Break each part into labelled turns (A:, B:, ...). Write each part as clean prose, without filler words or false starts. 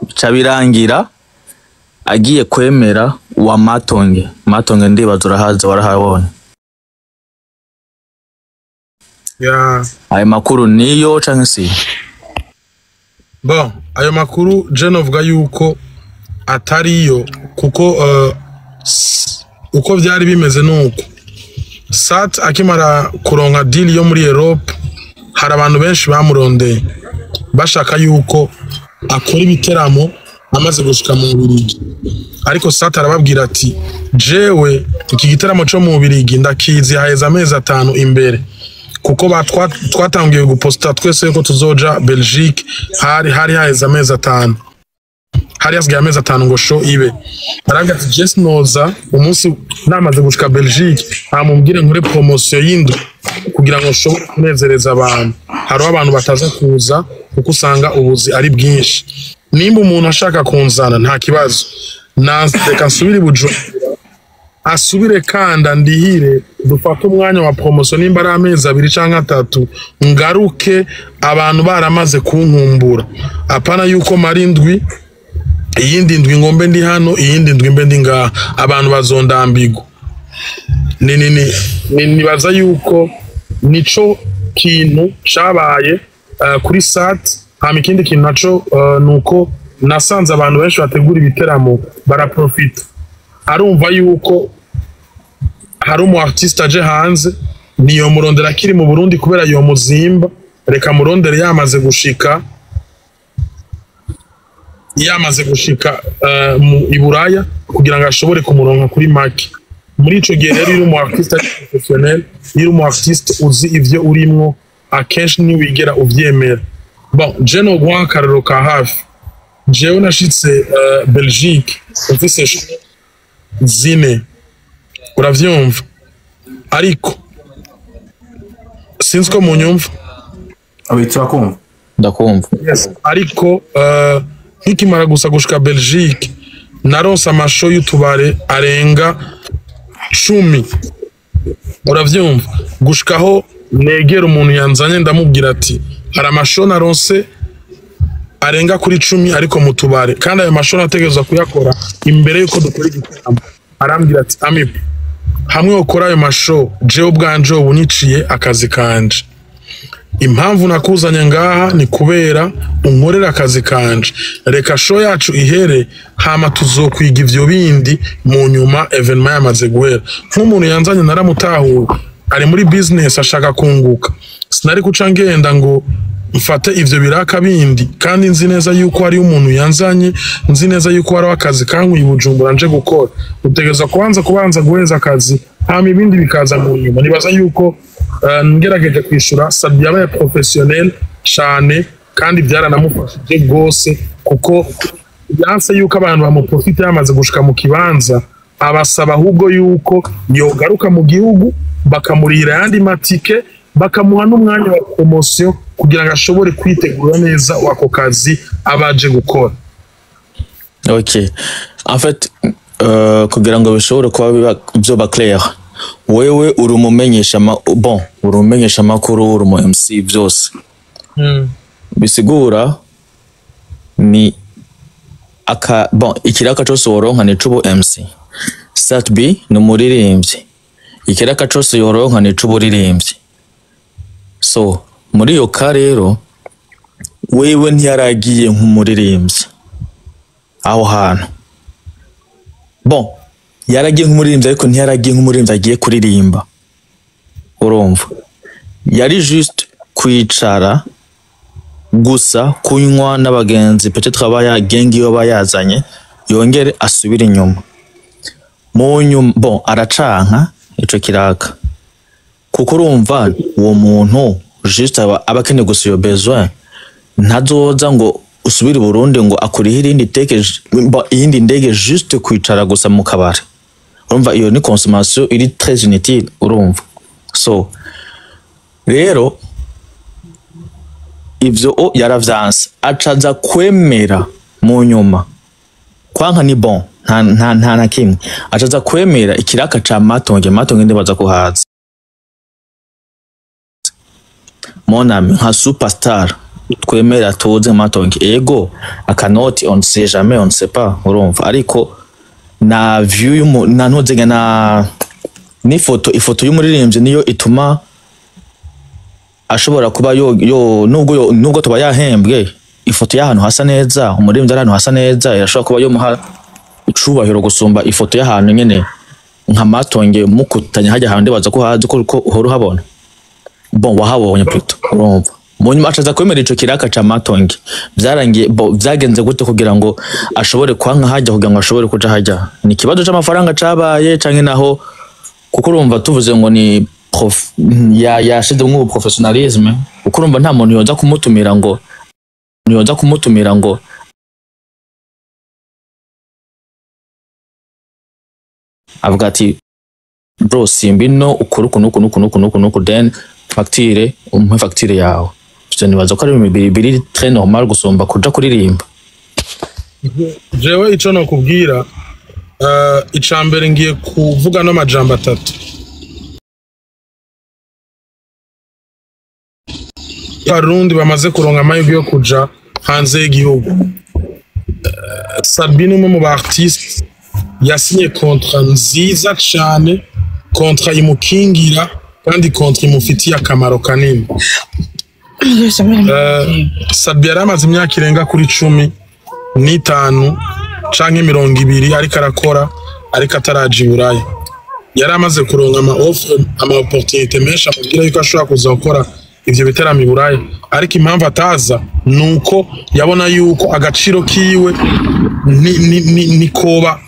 A: Bica birangira agiye kwemera wa Matonge. Matonge ndibaza urahazi, warahabonye.
B: Ya.
A: Ayo makuru niyo canke si?
B: Bon, ayo makuru je novuga yuko atariyo, kuko uko vyari bimeze nuko Sat akimara kuronka deal yo muri Europe, hari abantu benshi bamurondeye bashaka yuko akora ibiteramo amaze gushika mu Bubiligi, ariko Sat arababwira ati: "Jewe iki giteramo co mu Bubiligi ndakizi, haheze amezi 5 imbere, kuko twatangiye guposta twese yuko tuzoja Belgique, hari haheze amezi 5, hari hasigaye amezi 5 ngo show ibe." Aravuga ati: "Je sinoza umunsi namaze gushika Belgique, ntamubwire nkore promotion y'indwi kugira ngo nshobore kunezereza abantu. Hariho abantu bataza kuza kuko usanga ubuzi ari bwinshi. Nimba umuntu ashaka kunzana, nta kibazo, reka nsubire i Bujumbura, asubire kanda ndihire, dufate umwanya wa promotion nimba ari amezi 2 canke 3, ngaruke abantu baramaze kunkumbura, apana yuko mara indwi, iyindi ndwi ngombe ndi hano, iyindi ndwi mbe ndi ngaha, abantu bazondambirwa." Ni nibaza yuko nico kintu cabaye kuri Sat. Hama ikindi kintu naco nuko nasanze abantu benshi bategura ibiteramo baraprofita. Arumva yuko hari umu artiste aje hanze, niyo murondera akiri mu Burundi kubera yo muzimba, reka murondere yamaze gushika mu Iburaya kugira ngo ashobore kumuronka kuri make. Muri ico gihe rero, iyo uri umu artiste ari professionnel, iyo uri umu artiste uzi ivyo urimwo, akenshi ntiwigera uvyemera. Bon, je no guha akarorero ka hafi: jewe nashitse Belgique mfise show zine, uravyumva? Ariko sinzi ko munyumva.
C: Oui, turakumva.
A: Ndakumva.
B: Yes. Ariko nkikimara gusa gushika Belgique, naronse ama show y'utubare arenga 10, uravyumva? Gushikaho negera umuntu yanzanye, ndamubwira ati: "Hari ama show naronse arenga kuri 10, ariko mu tubare, kandi ayo ma show nategerezwa kuyakora imbere yuko dukora igitaramo." Arambwira ati: "Amipo, hamwe ukora ayo ma show, jewe ubwanje ubu niciye akazi kanje. Impamvu nakuzanye ngaha ni kubera unkorera akazi kanje. Reka show yacu ihere, hama tuzokwiga ivyo bindi mu nyuma, événement yamaze guhera." Nk'umuntu yanzanye naramutahuye, ari muri business, ashaka kunguka. Sinari kuca ngenda ngo mfate ivyo biraka bindi kandi nzi neza yuko hari umuntu yanzanye, nzi neza yuko hariho akazi kankuye i Bujumbura nje gukora. Utegerezwa kubanza guheza akazi, hama ibindi bikaza mu nyuma. Nibaza yuko ngerageje kwishura, Sabi yabaye professionnel cane kandi byaranamufashije rwose, kuko yanse yuko abantu bamuprofite yamaze gushika mu kibanza, abasaba ahubwo yuko yogaruka mu gihugu, bakamurihira ayandi matike, bakamuha n'umwanya wa promotion kugira ngo ashobore kwitegura neza ako kazi abaje gukora.
A: Ok, en fait, kugira ngo bishobore kuba vyoba clair, wewe uri umumenyesha bon, uri umumenyesha makuru, uri umu MC, byose bisigura ni aka bon, ikiraka cose woronka ni c'ubu MC. Sat B ni umuririmbyi, ikiraka cose yoronka ni c'uburirimbyi. So muri iyo ka rero, wewe ntiyaragiye nk'umuririmbyi aho hantu. Bon, yaragiye nk'umuririmbyi, ariko ntiyaragiye nk'umuririmbyi agiye kuririmba, urumva? Yari juste kwicara gusa, kunywa n'abagenzi, peut-être aba ya gang iyo aba yazanye, yongere asubire inyuma mu nyuma. Bon, aracanka ico kiraka, kuko urumva uwo muntu juste aba akeneye gusa iyo besoin. Ntazoza ngo usubire i Burundi ngo akurihe irindi teke, iyindi ndege, juste kwicara gusa mu kabari. Urumva iyo ni consommation iri très inutile, urumva? So rero ivyo o yaravyanse, acaza kwemera mu nyuma. Kwanka ni bon, nta na kimwe, acaza kwemera ikiraka ca Matonge. Matonge ndibaza kuhaza, mon ami, nka superstar. Twemera tuze Matonge, ego akanoti, on sait jamais, on sait pas, urumva, ariko na view y'umu na ntuzenya na n'ifoto, ifoto y'umuririmbyi niyo ituma ashobora kuba yo nubwo tuba yahembwe. Ifoto y'ahantu hasa neza, umuririmbyi ari ahantu hasa neza, irashobora kuba yomuha icubahiro gusumba ifoto y'ahantu nyene nka Matonge mukutanye hajya ahantu. Ndibaza ko hazi ko uhora uhabona, bon, wahabonye plutôt, urumva. Mu nyuma acaza kwemera ico kiraka ca Matonge. Vyarangiye bo vyagenze gute kugira ngo ashobore kwanka hajya, kugira ngo ashobore kuja hajya? Ni ikibazo c'amafaranga cabaye canke naho? Kuko urumva tuvuze ngo ni prof ya yashizemwo ubu professionnalisme, kuko urumva nta muntu yoza kumutumira ngo avuga ati: "Bro, simba ino, ukora uku nuku nuku nuku nuku nuku, then facture, umpe facture yawe." Ivyo nibaza ko ari ibintu biri très normal gusumba kuja kuririmba.
B: Jewe ico nokubwira, ica mbere ngiye kuvuga n'amajambo atatu. Abarundi bamaze kuronka amahirwe yo kuja hanze y'igihugu. Sat-B ni umwe mu ba artiste yasinye contrat nziza cane, contrat imukingira kandi contrat imufitiye akamaro kanini. Sat-B yari amaze imyaka irenga kuri 15 canke 20 ariko arakora, ariko ataraja i Buraya. Yari amaze kuronka ama offre, ama opportunité menshi amubwira yuko ashobora kuza gukora ivyo biteramo i Buraya, ariko impamvu ataza nuko yabona yuko agaciro kiwe ni koba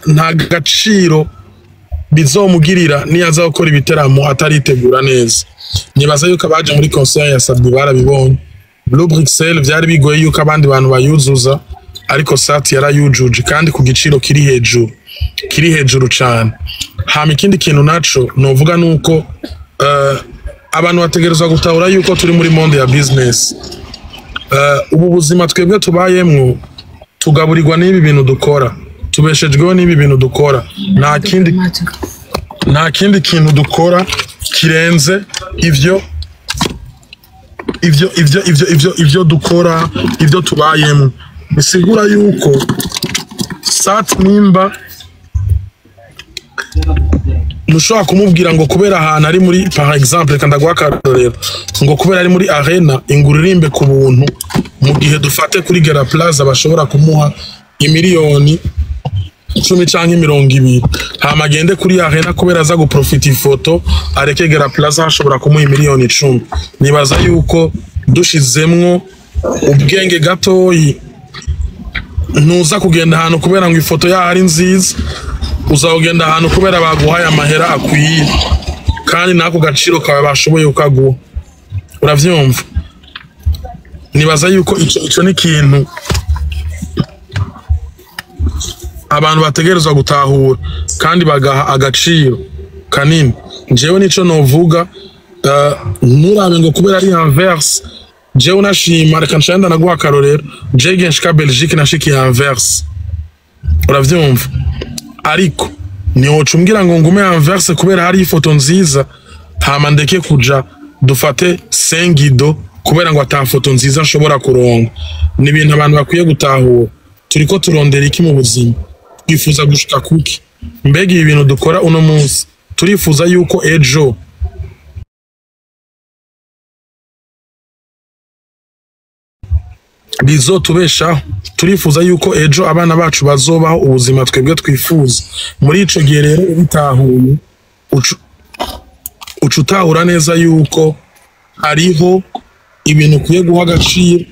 B: nta gaciro bizomugirira niyaza gukora ibiteramo ataritegura neza. Nibaza yuko abaje muri concert ya Sat-B barabibonye. Blue Bruxelles vyari bigoye yuko abandi bantu bayuzuza, ariko Sat yarayujuje kandi ku giciro kiri hejuru, kiri hejuru cane. Hama ikindi kintu naco novuga nuko abantu bategerezwa gutahura yuko turi muri monde ya business. Ubu buzima twebwe tubayemwo, tugaburirwa n'ibi bintu dukora, tubeshejweho n'ibi bintu dukora. Nta kindi kintu dukora kirenze ivyo dukora, ivyo tubayemo. Bisigura yuko Sat nimba ntushobora kumubwira ngo kubera ahantu ari muri, par exemple, reka ndaguha akarorero, ngo kubera ari muri arena inguririmbe ku buntu, mu gihe dufate kuri Gera Plaza bashobora kumuha imiliyoni 10 canke 20, hama agende kuri arena kubera aza guprofita ifoto, areke Gera Plaza hashobora kumuha imiliyoni 10. Nibaza yuko dushizemwo ubwenge gatoyi, ntuza kugenda ahantu kubera ngo ifoto yaho ari nziza. Uzawugenda ahantu kubera baguhaye amahera akwiye kandi n'ako gaciro kawe bashoboye kukaguha, uravyumva. Nibaza yuko ico ni ikintu abantu bategerezwa gutahura kandi bagaha agaciro kanini. Njyewe nico novuga, nturabe ngo kubera ari Anvers. Jewe nashima, reka nshanda naguha akarorero, jewe igihe nshika Belgique nashikiye Anvers, uravyumva, ariko ntiwoca umbwira ngo ngume Anvers kubera hari ifoto nziza, hama ndeke kuja dufate Saint-Guido kubera ngo ata foto nziza nshobora kuronka. Ni ibintu abantu bakwiye gutahura. Turiko turondera iki mu buzima? Twifuza gushika kuki? Mbega ibi bintu dukora uno munsi, turifuza yuko ejo bizotubeshaho? Turifuza yuko ejo abana bacu bazobaho ubuzima twebwe twifuza? Muri ico gihe rero ubitahuye, uca utahura neza yuko hariho ibintu ukwiye guha agaciro.